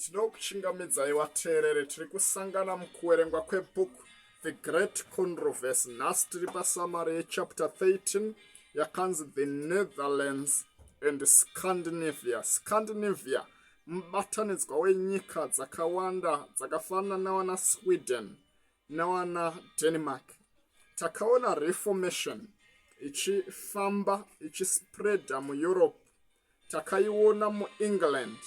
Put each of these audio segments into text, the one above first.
Tinokuchingamidzai vateereri, tiri kusangana mukuverengwa kwebook The Great Controversy. Nhasi tiri pasamary yechapter 13 yakanzi The Netherlands and Scandinavia. Scandinavia mubatanidzwa wenyika dzakawanda dzakafanana nawana Sweden nawana Denmark. Takaona Reformation ichifamba ichispreada muEurope. Takaiona muEngland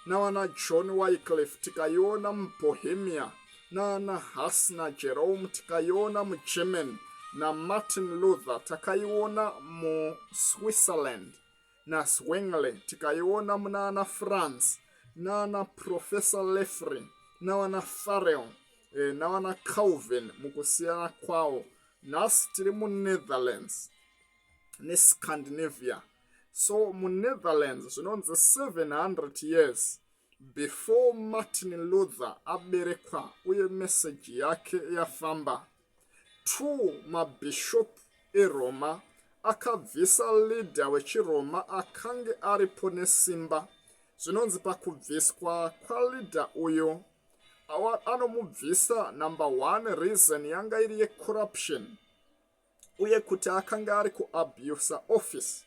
navana John Wycliffe, tikaiona muBohemia naana Huss naJerome, tikaiona muGermany naMartin Luther, takaiona muSwitzerland naZwingli, tikaiona munaana France naana Professor Lefry navana Farel navana Calvin mukusiyana kwawo. Nhasi tiri muNetherlands neScandinavia. So muNetherlands zvinonzi 700 years before Martin Luther aberekwa uye meseji yake yafamba, two mabhishopu eRoma akabvisa leader wechiRoma akange aripo nesimba. Zvinonzi pakubviswa kwaleader uyo anomubvisa, number one reason yanga iri yecorruption uye kuti akanga ari kuabusa office,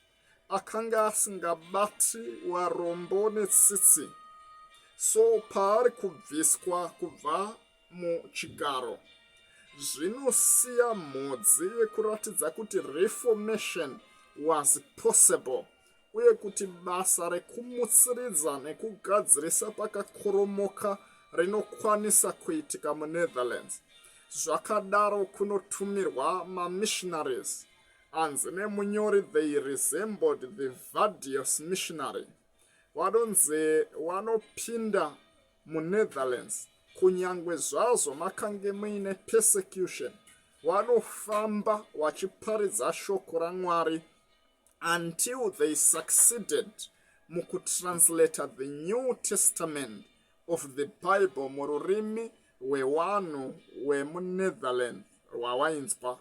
akanga asingabati varombo netsitsi. So paari kubviswa kubva muchigaro, zvinosiya mhodzi yekuratidza kuti reformation was possible uye kuti basa rekumutsiridza nekugadzirisa pakakoromoka rinokwanisa kuitika muNetherlands. Zvakadaro kunotumirwa mamissionaries anzi nemunyori they resembled the Vadius missionary. Vanonzi vanopinda muNetherlands kunyangwe zvazvo makange muine persecution, vanofamba vachiparidza shoko raMwari until they succeeded mukutranslata the New Testament of the Bible mururimi rwevanhu vemuNetherlands rwavainzwa.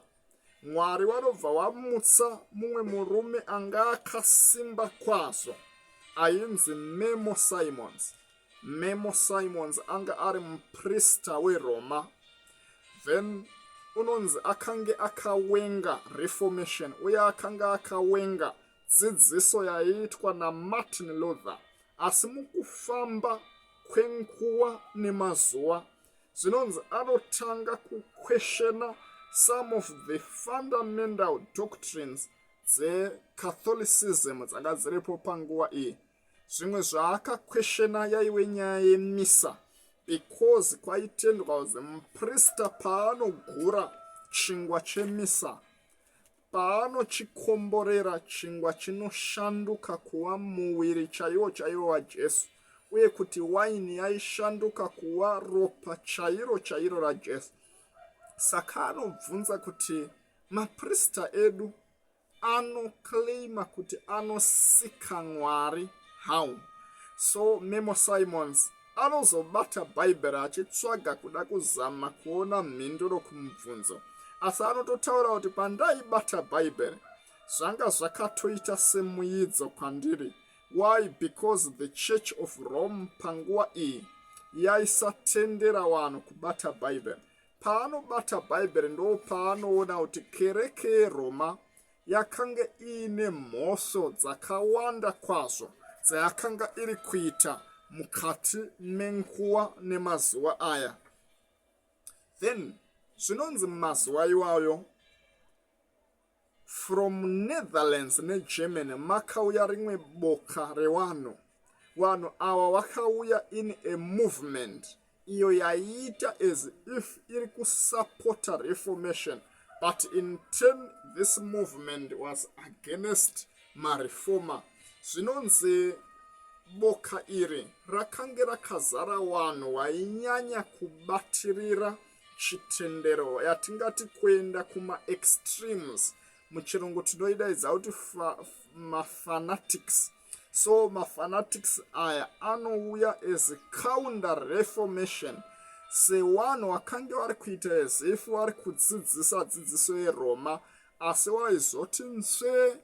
Mwari vanobva vamutsa mumwe murume anga akasimba kwazvo ainzi Memo Simons. Memo Simons anga ari muprista weRoma. Then unonzi akange akawenga Reformation uye akanga akawenga dzidziso yaiitwa naMartin Luther. Asi mukufamba kwenguva nemazuva, zvinonzi anotanga kuquestiona some of the fundamental doctrines dzeCatholicism dzanga dziripo panguva iyi. Zvimwe zvaakaquestiona yaive nyaya yemisa, because kwaitendwa kunzi muprista paanogura chingwa chemisa, paanochikomborera, chingwa chinoshanduka kuva muviri chaiwo chaiwo waJesu, uye kuti waini yaishanduka kuva ropa chairo chairo raJesu. Saka anobvunza kuti maprista edu anoclaima kuti anosika Mwari, how? So Memo Simons anozobata Bhaibheri achitsvaga kuda kuzama kuona mhinduro kumubvunzo, asi anototaura kuti pandaibata Bhaibheri zvanga zvakatoita semuidzo kwandiri. Why? Because the Church of Rome panguva iyi yaisatendera vanhu kubata Bhaibheri. Paanobata Bhaibheri ndo paanoona kuti kereke yeRoma yakanga iine mhosvo dzakawanda kwazvo dzayakanga iri kuita mukati menguva nemazuva aya. Then zvinonzi mumazuva iwayo from Netherlands neGermany makauya rimwe boka revanhu. Vanhu ava vakauya in a movement iyo yaiita as if iri kusapota Reformation, but in turn this movement was against mareformer. Zvinonzi boka iri rakange rakazara vanhu vainyanya kubatirira chitendero, yatingati kuenda kumaextremes, muchirungu tinoidaidza kuti mafanatics. So mafanatics aya anouya as counter reformation, sevanhu vakange vari kuita as if vari kudzidzisa dzidziso yeRoma, asi waizoti nzve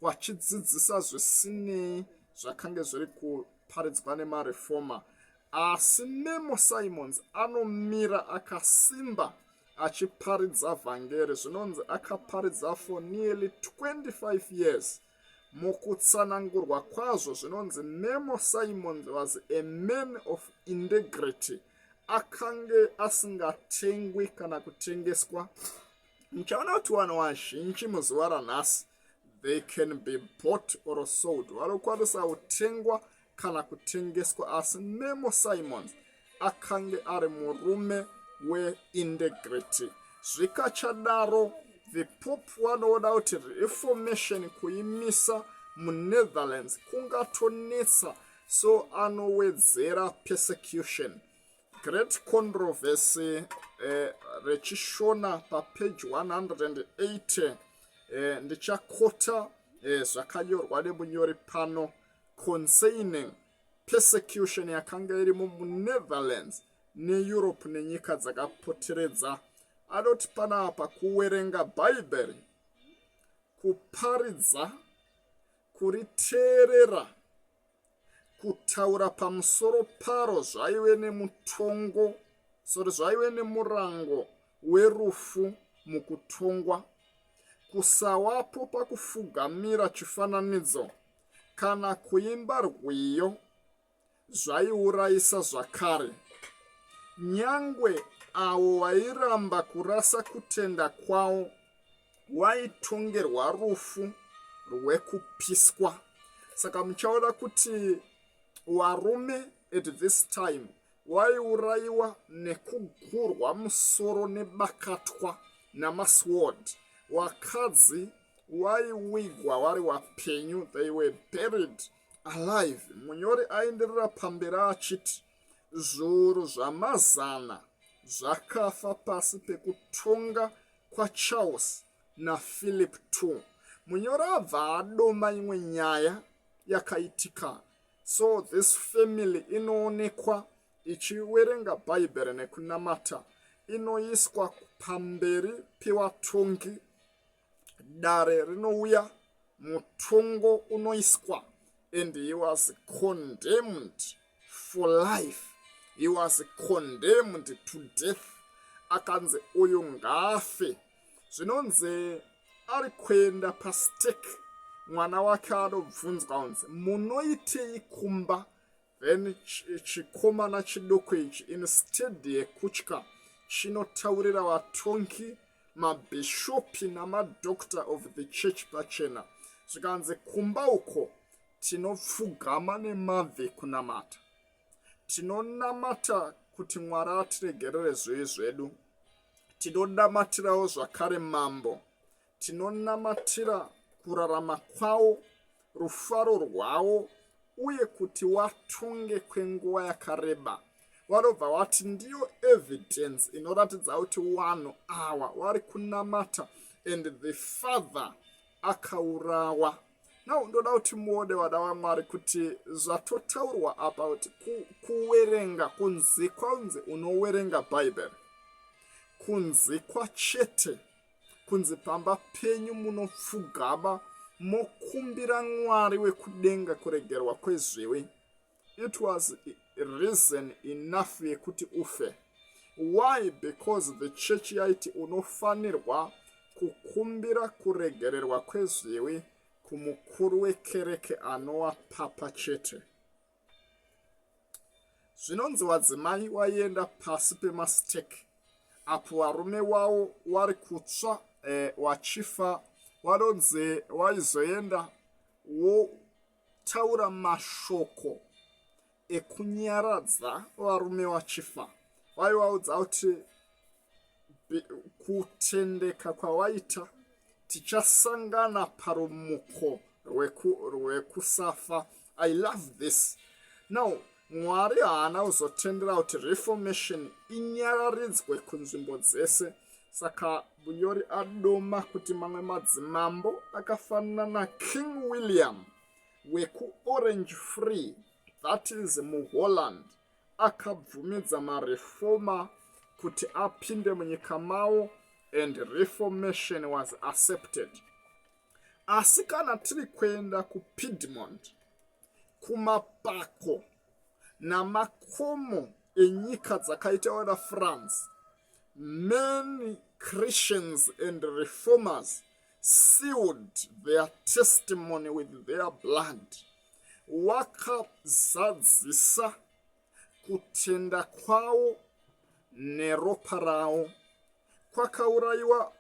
vachidzidzisa zvisinei zvakange zviri kuparidzwa nemareformer. Asi Memo Simons anomira akasimba achiparidza vhangeri. Zvinonzi akaparidza for nearly 25 years. Mukutsanangurwa kwazvo zvinonzi Memo Simons was a man of integrity. Akange asingatengwi kana kutengeswa. Muchaona kuti vanhu vazhinji muzuva ranhasi they can be bought or sold, vanokwanisa kutengwa kana kutengeswa, asi Memo Simons akange ari murume weintegrity. Zvikachadaro, the Pope vanoona kuti Reformation kuimisa muNetherlands kungatonetsa, so anowedzera persecution. Great Controversy rechiShona papage 180, ndichakota zvakanyorwa nemunyori pano concerning persecution yakanga irimo muNetherlands neEurope nenyika dzakapoteredza. Anoti panapa kuwerenga Bhaibheri, kuparidza, kuriteerera, kutaura pamusoro paro zvaive nemutongo, sorry, zvaive nemurango werufu mukutongwa. Kusawapo pakufugamira chifananidzo kana kuimba rwiyo zvaiurayisa zvakare. Nyangwe avo vairamba kurasa kutenda kwavo waitongerwa rufu rwekupiswa. Saka muchaona kuti varume at this time waiurayiwa nekugurwa musoro nebakatwa namasword. Wakadzi waiwigwa wari wapenyu, they were buried alive. Munyori aenderera pamberi achiti zviuru zvamazana zvakafa pasi pekutonga kwaCharles naPhilip II. Munyori abva adoma imwe nyaya yakaitika. So this family inoonekwa ichiwerenga Bhaibheri nekunamata, inoiswa pamberi pevatongi. Dare rinouya, mutongo unoiswa, and he was condemned for life, he was condemned to death. Akanzi uyu ngaafe. Zvinonzi ari kuenda pastake, mwana wake anobvunzwa kunzi, "Munoitei kumba?" Then chikomana chiduku ichi, instead yekutya, chinotaurira vatongi, mabhishopi namadoctor of the church pachena. Zvikanzi, "Kumba uko tinopfugama nemabvi kunamata, tinonamata kuti Mwari atiregerere zvivi zvedu. Tinonamatirawo zvakare mambo, tinonamatira kurarama kwavo, rufaro rwavo, uye kuti watonge kwenguva yakareba." Vanobva vati ndiyo evidence inoratidza kuti vanhu ava vari kunamata, and the father akaurawa. Now ndoda kuti muone, vana vaMwari, kuti zvatotaurwa apa kuti kuwerenga, kunzikwa, kunzi unowerenga Bhaibheri, kunzikwa chete, kunzi pamba penyu munopfugama mokumbira Mwari wekudenga kuregerwa kwezvivi, it was reason enough yekuti ufe. Why? Because the church yaiti unofanirwa kukumbira kuregererwa kwezvivi kumukuru wekereke anova papa chete. Zvinonzi vadzimai waienda pasi pemastake apo varume wavo vari kutsva wachifa. Vanonzi waizoenda wotaura mashoko ekunyaradza varume vachifa. Vaivaudza kuti kutendeka kwawaita, tichasangana parumuko rwekusafa. I love this. Now Mwari haana kuzotendera kuti Reformation inyararidzwe kunzvimbo dzese. Saka munyori adoma kuti mamwe madzimambo akafanana naKing William wekuOrange Free, that is muHolland, akabvumidza mareformer kuti apinde munyika mavo, and Reformation was accepted. Asi kana tiri kuenda kuPiedmont, kumapako. Namakomo enyika dzakaita wana France, many Christians and reformers sealed their testimony with their blood. Wakazadzisa kutenda kwawo neropa rawo. Kwakaurayiwa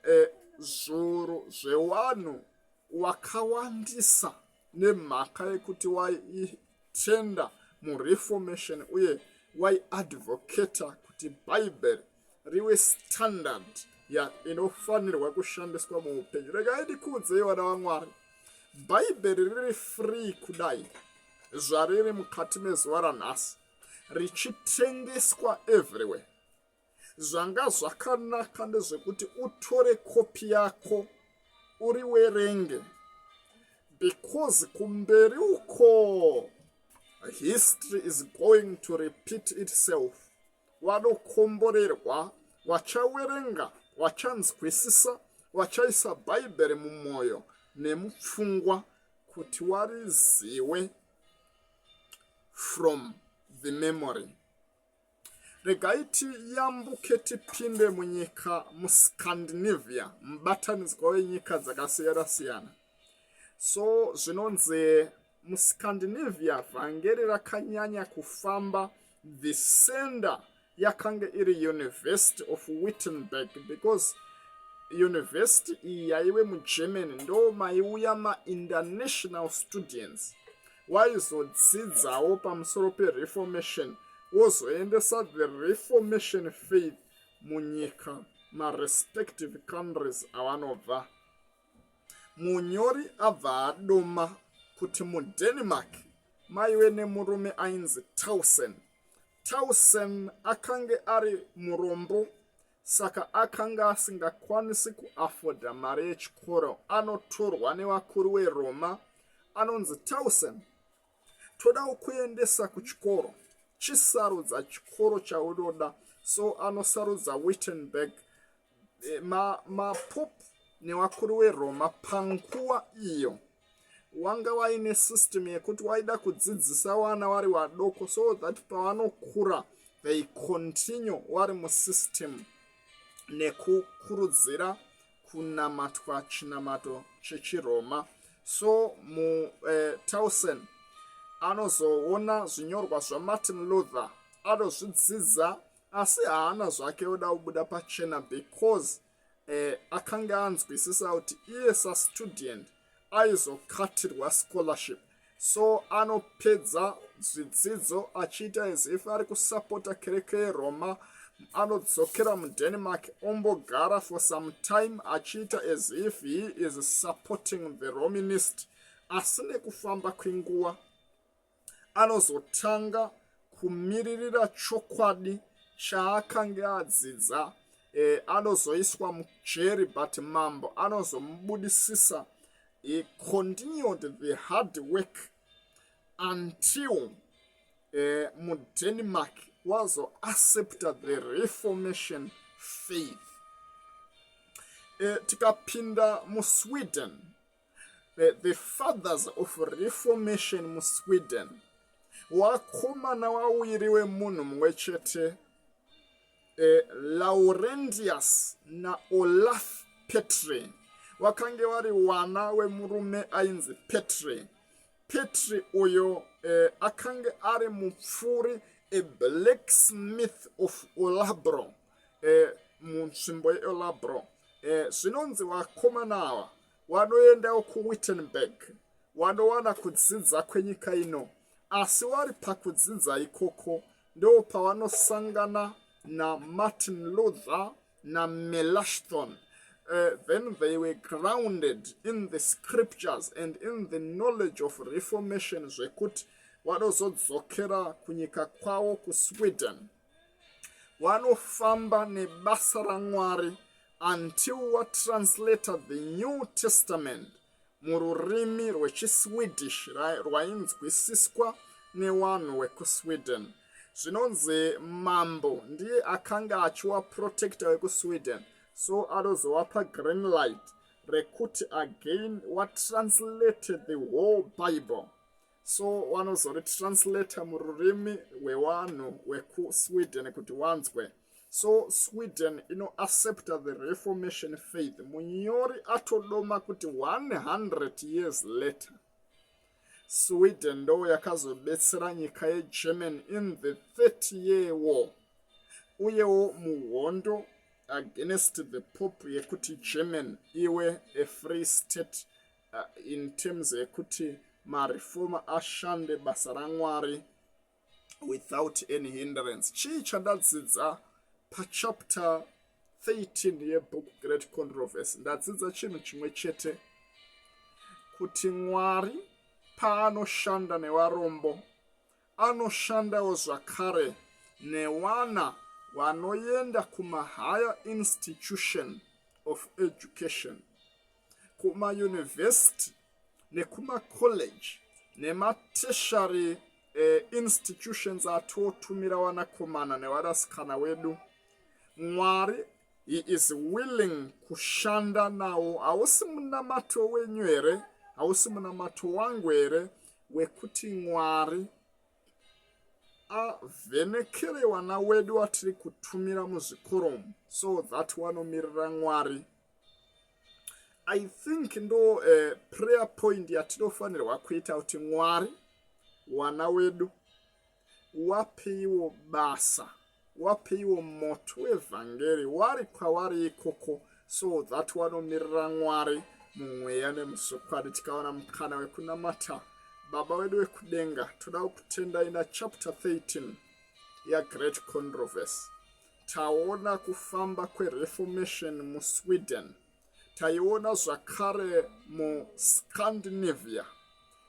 zviuru zvevanhu wakawandisa nemhaka yekuti waitenda muReformation uye waiadvocata kuti Bhaibheri rive standard ya inofanirwa kushandiswa muupenyu. Regai ndikuudzei, vana vaMwari, Bhaibheri riri free kudai zvariri mukati mezuva ranhasi, richitengeswa everywhere. Zvanga zvakanaka ndezvekuti utore kopi yako uriwerenge, because kumberi uko history is going to repeat itself. Vanokomborerwa vachawerenga, vachanzwisisa, vachaisa Bhaibheri mumwoyo nemupfungwa kuti wariziwe from the memory. Regai tiyambuke tipinde munyika muScandinavia, mubatanidzwa wenyika dzakasiyana-siyana. So zvinonzi muScandinavia vhangeri rakanyanya kufamba. The center yakanga iri University of Wittenberg, because university iyi yaive muGermany, ndo maiuya mainternational students waizodzidzawo pamusoro peReformation, wozoendesa the Reformation faith munyika marespective countries avanobva. Munyori abva adoma kuti muDenmark maive nemurume ainzi Tausen. Tausen akange ari murombo, saka akanga asingakwanisi kuafodha mari yechikoro. Anotorwa nevakuru veRoma, anonzi, "Tausen, toda kukuendesa kuchikoro, chisarudza chikoro chaunoda." So anosarudza Wittenberg. Mapope nevakuru veRoma panguva iyo wanga vaine system yekuti waida kudzidzisa vana vari vadoko so that pavanokura they continue vari musystem nekukurudzira kunamatwa chinamato chechiRoma. So muTausen anozoona zvinyorwa zvaMartin Luther, anozvidzidza, asi haana zvake oda kubuda pachena because akanga anzwisisa kuti iye sastudent aizokatirwa scholarship. So anopedza zvidzidzo achiita as if ari kusapota kereke yeRoma. Anodzokera muDenmark, ombogara for some time achiita as if he is supporting the Romanist, asi nekufamba kwenguva anozotanga kumiririra chokwadi chaakange adzidza. Anozoiswa mujeri, but mambo anozomubudisisa. He continued the hard work until muDenmark wazoaccepta the Reformation faith. Tikapinda muSweden, the fathers of Reformation muSweden wakomana wawiri wemunhu mumwe chete, Laurentius naOlaf Petri. Wakange wari wana wemurume ainzi Petri. Petri uyo akange ari mupfuri, a blacksmith of Olabro, munzvimbo yeOlabro. Zvinonzi vakomana ava wanoendawo kuWittenberg, wanowana kudzidza kwenyika ino, asi wari pakudzidza ikoko ndo pavanosangana naMartin Luther naMelanchthon. Then they were grounded in the scriptures and in the knowledge of Reformation, zvekuti vanozodzokera kunyika kwavo kuSweden, vanofamba nebasa raMwari until watranslata the New Testament mururimi rwechiSwedish rwainzwisiswa nevanhu vekuSweden. Zvinonzi mambo ndiye akanga achiwa protector wekuSweden, so anozovapa green light rekuti again watranslated the whole Bible. So wanozoritranslata mururimi rwewanhu wekuSweden kuti wanzwe. So Sweden inoaccepta the Reformation faith. Munyori atodoma kuti 100 years later, Sweden ndo yakazobetsera nyika yeGermany in the 30 Year War, uyewo muhondo against the Pope yekuti German iwe a free state, in terms yekuti mareformer ashande basa raMwari without any hindrance. Chii chandadzidza pachapter 13 yebook Great Controversy? Ndadzidza chinhu chimwe chete, kuti Mwari paanoshanda nevarombo, anoshandawo zvakare newana vanoenda kumahigher institution of education, kumayunivhesiti nekumacollege nematertiary institutions atotumira vanakomana nevanasikana wedu. Mwari, he is willing kushanda nawo. Hausi munamato wenyu here? Hausi munamato wangu here wekuti Mwari avhenekere vana wedu watiri kutumira muzvikoro so that wanomirira Mwari? I think ndo prayer point yatinofanirwa kuita, kuti Mwari, wana wedu wapeiwo basa, wapeiwo moto wevhangeri wari kwavari ikoko, so that wanomirira Mwari mumweya nemuzvokwadi. Tikawana mukana wekunamata, Baba wedu wekudenga, toda kukutendai nachapter 13 yaGreat Controversy. Taona kufamba kweReformation muSweden, taiona zvakare muScandinavia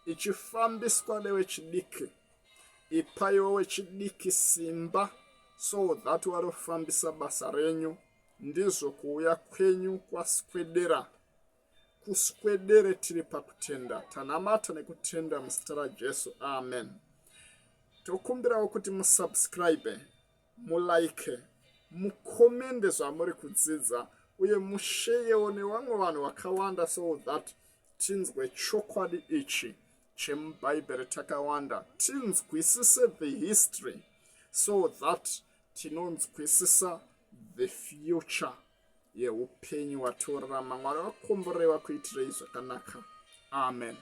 ichifambiswa newechidiki. Ipaiwo wechidiki simba so that vanofambisa basa renyu. Ndizvo kuuya kwenyu kwaswedera, kuswedere tiri pakutenda. Tanamata nekutenda muzita raJesu, amen. Tokumbirawo kuti musubscribe, mulike, mukomende zvamuri kudzidza, uye musheyewo nevamwe vanhu vakawanda so that tinzwe chokwadi ichi chemubhaibheri takawanda, tinzwisise the history so that tinonzwisisa the future yeupenyu watorarama. Mwari vakomborewa kuitirei zvakanaka. Amen.